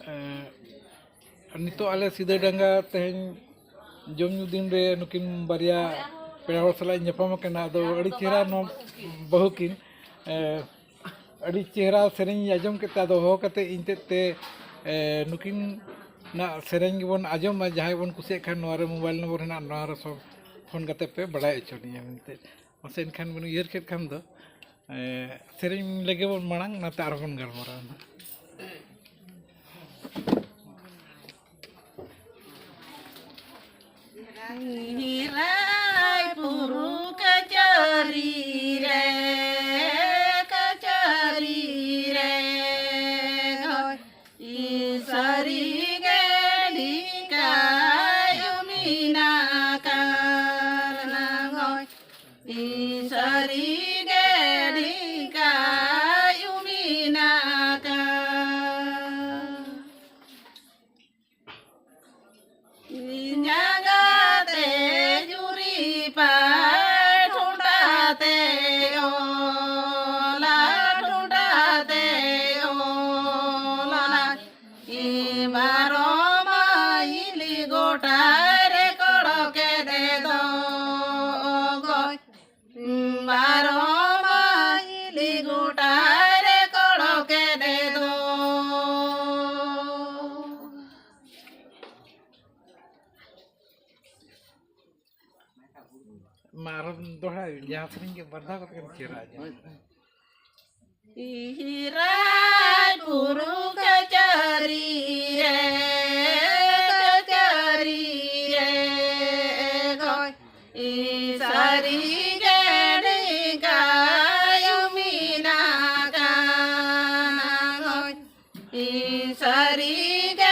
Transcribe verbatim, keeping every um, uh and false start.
ᱮᱸ, ᱱᱤᱛᱚᱜ ᱟᱞᱮ ᱥᱤᱫᱟᱹᱰᱟᱸᱜᱟ ᱛᱮᱦᱮᱧ ᱡᱚᱢ ᱧᱩ ᱫᱤᱱ ᱨᱮ ᱱᱩᱠᱤᱱ ᱵᱟᱨᱭᱟ ᱯᱮᱲᱟ ᱦᱚᱲ ᱥᱟᱞᱟᱜ ᱤᱧ ᱧᱟᱯᱟᱢ ᱟᱠᱟᱱᱟ᱾ ᱟᱫᱚ ᱟᱹᱰᱤ ᱪᱮᱦᱨᱟ ᱱᱚᱣᱟ ᱵᱟᱹᱦᱩ ᱠᱤᱱ, ᱮᱸ, ᱟᱹᱰᱤ ᱪᱮᱦᱨᱟ ᱥᱮᱨᱮᱧ ᱤᱧ ᱟᱸᱡᱚᱢ ᱠᱮᱫ ᱛᱮ, ᱟᱫᱚ ᱦᱚᱦᱚ ᱠᱟᱛᱮ ᱤᱧ ᱛᱮᱫ ᱛᱮ, ᱮᱸ, ᱱᱩᱠᱤᱱᱟᱜ ᱥᱮᱨᱮᱧ ᱜᱮᱵᱚᱱ ᱟᱸᱡᱚᱢᱟ᱾ ᱡᱟᱦᱟᱸᱭ ᱵᱚᱱ ᱠᱩᱥᱤᱭᱟᱜ ᱠᱷᱟᱱ, ᱱᱚᱣᱟ ᱨᱮ ᱢᱳᱵᱟᱭᱤᱞ ᱱᱚᱢᱵᱚᱨ ᱦᱮᱱᱟᱜᱼᱟ, ᱱᱚᱣᱟ ᱨᱮ ᱥᱚᱵ ᱯᱷᱳᱱ ᱠᱟᱛᱮ ᱯᱮ ᱵᱟᱲᱟᱭ ᱦᱚᱪᱚ ᱞᱤᱧᱟ ᱢᱮᱱᱛᱮ᱾ ᱢᱟᱥᱮ ᱮᱱᱠᱷᱟᱱ ᱵᱚᱱ ᱩᱭᱦᱟᱹᱨ ᱠᱮᱫ ᱠᱷᱟᱱ ᱫᱚ, ᱮᱸ, ᱥᱮᱨᱮᱧ ᱞᱮᱜᱮ ᱵᱚᱱ ᱢᱟᱲᱟᱝ, ᱚᱱᱟᱛᱮ ᱟᱨᱦᱚᱸ ᱵᱚᱱ ᱜᱟᱞᱢᱟᱨᱟᱣᱟ ᱱᱟᱦᱟᱜ᱾ ᱨᱟᱭᱯᱩᱨ ᱠᱟᱪᱟᱹᱨᱤ ᱨᱮ, ᱠᱟᱪᱟᱹᱨᱤ ᱨᱮ, ᱦᱳᱭ, ᱤᱧ ᱥᱟᱹᱨᱤ ᱜᱮ ᱰᱷᱤᱝᱠᱟᱭᱩᱢᱤᱱ ᱟᱠᱟᱱᱟ, ᱦᱳᱭ, ᱤᱧ ᱥᱟᱹᱨᱤ ᱜᱮ ᱰᱷᱤᱝᱠᱟᱭᱩᱢᱤᱱ ᱟᱠᱟᱱᱟ᱾ ᱡᱟᱸᱜᱟ ᱛᱮ ᱡᱩᱨᱤ ᱯᱟᱭ, ᱴᱷᱚᱱᱴᱟ ᱛᱮ ᱚᱞᱟ, ᱴᱷᱚᱱᱴᱟ ᱛᱮ ᱚᱞᱟ᱾ ᱤᱧ ᱵᱟᱨᱚ ᱢᱟᱭᱤᱞ ᱜᱚᱴᱟ ᱨᱮ ᱠᱚᱲᱚ ᱠᱮᱫᱮ ᱫᱚ ᱚᱜᱚᱭ᱾ ᱵᱟᱨᱚ ᱢᱟᱭᱤᱞ ᱜᱚᱴᱟ ᱨᱮ ᱠᱚᱲᱚ ᱠᱮᱫᱮ ᱫᱚ᱾ ᱢᱟ ᱟᱨᱦᱚᱸ ᱫᱚᱦᱲᱟᱭ ᱵᱤᱱ, ᱡᱟᱦᱟᱸ ᱥᱮᱨᱮᱧ ᱜᱮ ᱵᱟᱨ ᱫᱷᱟᱣ ᱠᱟᱛᱮ ᱜᱮᱢ ᱪᱮᱦᱨᱟ ᱟᱸᱡᱚᱢᱚᱜ ᱠᱟᱱᱟ᱾ ᱨᱟᱭᱯᱩᱨ ᱠᱟᱪᱟᱹᱨᱤ ᱨᱮ, ᱠᱟᱪᱟᱹᱨᱤ ᱨᱮ ᱜᱚᱭ, ᱤᱧ ᱥᱟᱹᱨᱤ ᱜᱮ ᱰᱷᱤᱝᱠᱟᱭᱩᱢᱤᱱ ᱟᱠᱟᱱᱟ ᱜᱚᱭ, ᱤᱧ ᱥᱟᱹᱨᱤ ᱜᱮ